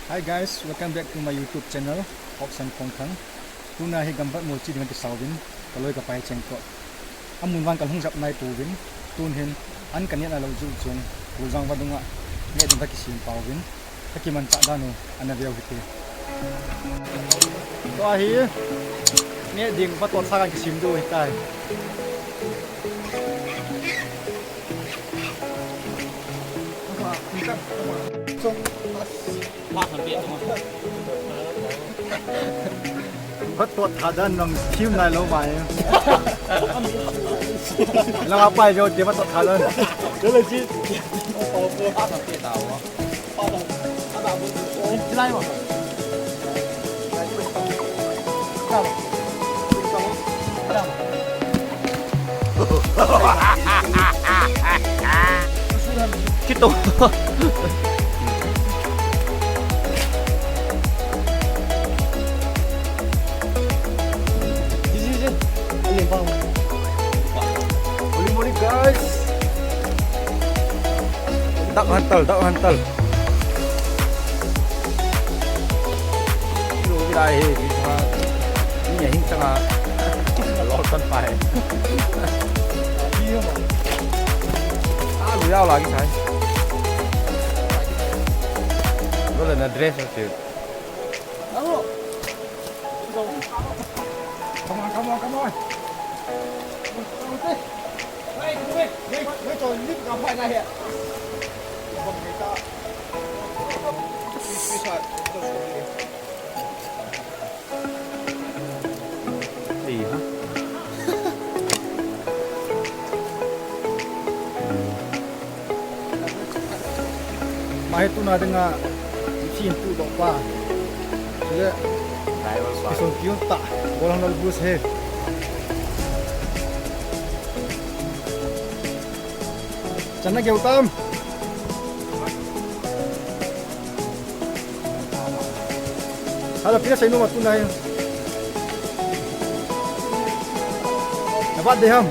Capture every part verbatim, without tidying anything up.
Hi guys, welcome back to my YouTube channel, Hopsan Khongkhang. Tuna hi Gamvat Mol chi dinga kisauvin, kaloi kapai cheng toh. Amun vang kalhung jap nai pouvin, tun hin an kaneh nalou jiu chun, Tuljang vadunga neh ding kakisem pauvin, kakimanchah dan u ana veu hite. Tua hi neh ding vatot sa kakisem diu hitai. Vatot thadan nang thim nailou mai. Lang apai jo te vatot thadan. Kito. Holy moly, guys. Dak hantal, dak hantal. Kilo kidai he, kilo. Ni a hing changa. Lol tan pai. Ah, lu yau la kisai. Lo le na dress a chu. Come on, come on, come on. Wait, wait, wait, wait, wait, wait. Ti ha. Mai tuna dinga chin tu dok pa. Chule. Driver pa. Isong kiu ta. Bolang lal bus he. Channa geu tam. Hala, pina sa inu matuna hi. Nabat de ham.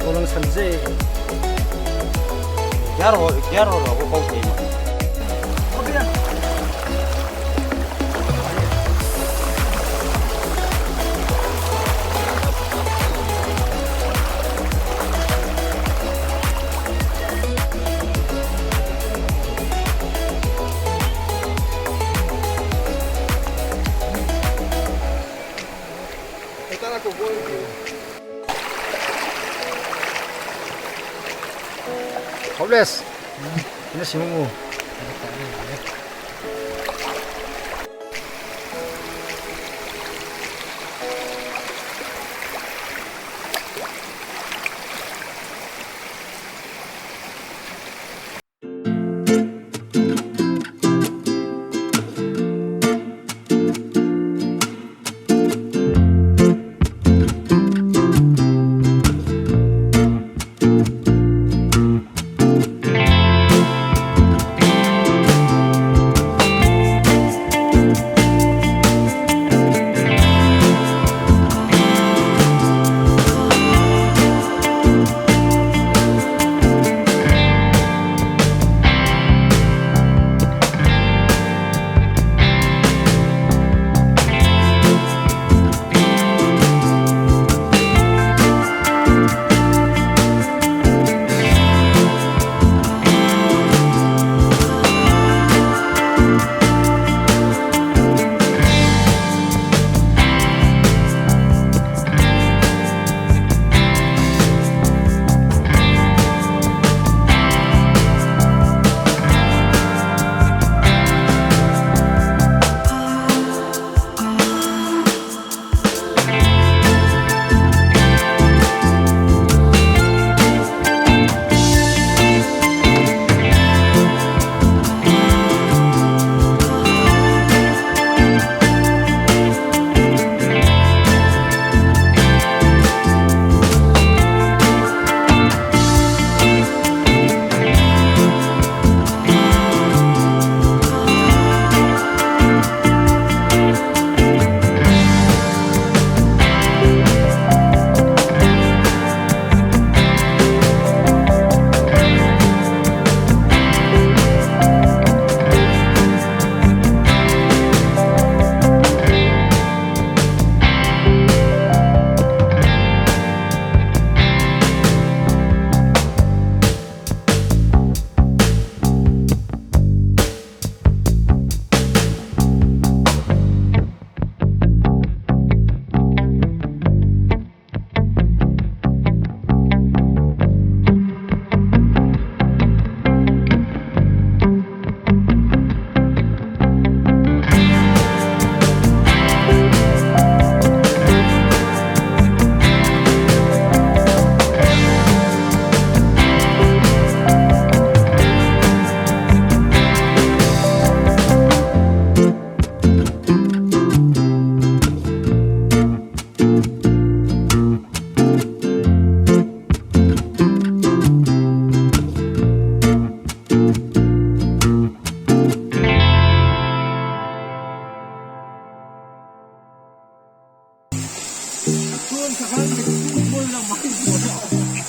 Orang sanje. Gyar ho, gyar ho lo ko kau thei ma. Hopeless. Ina simu.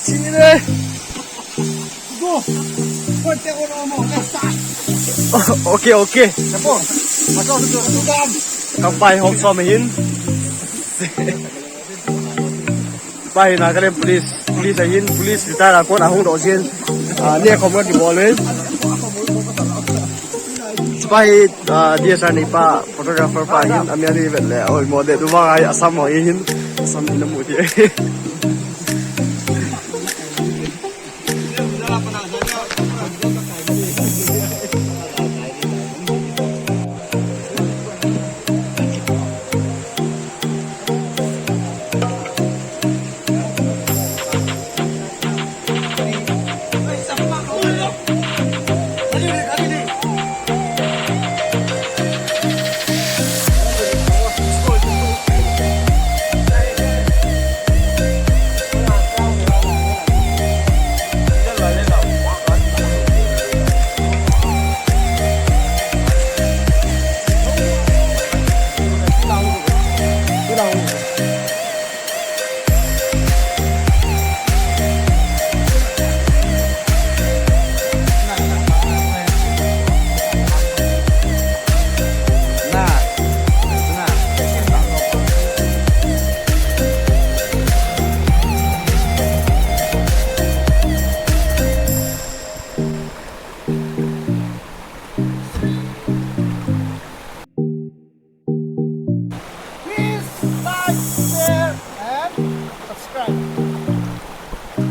Chile. Okay, okay. Kapai hom som hin. Pai na kalen police, police ahin, police retire a kon ahung doh jin. Ah, ne khom kibol in. Pai, ah, D S R neipa, photographer pa hin, ami ani vet le, oi mo de, tu vang ai, Assam ho hin, Assam hin amu ti. Please like, share, and subscribe.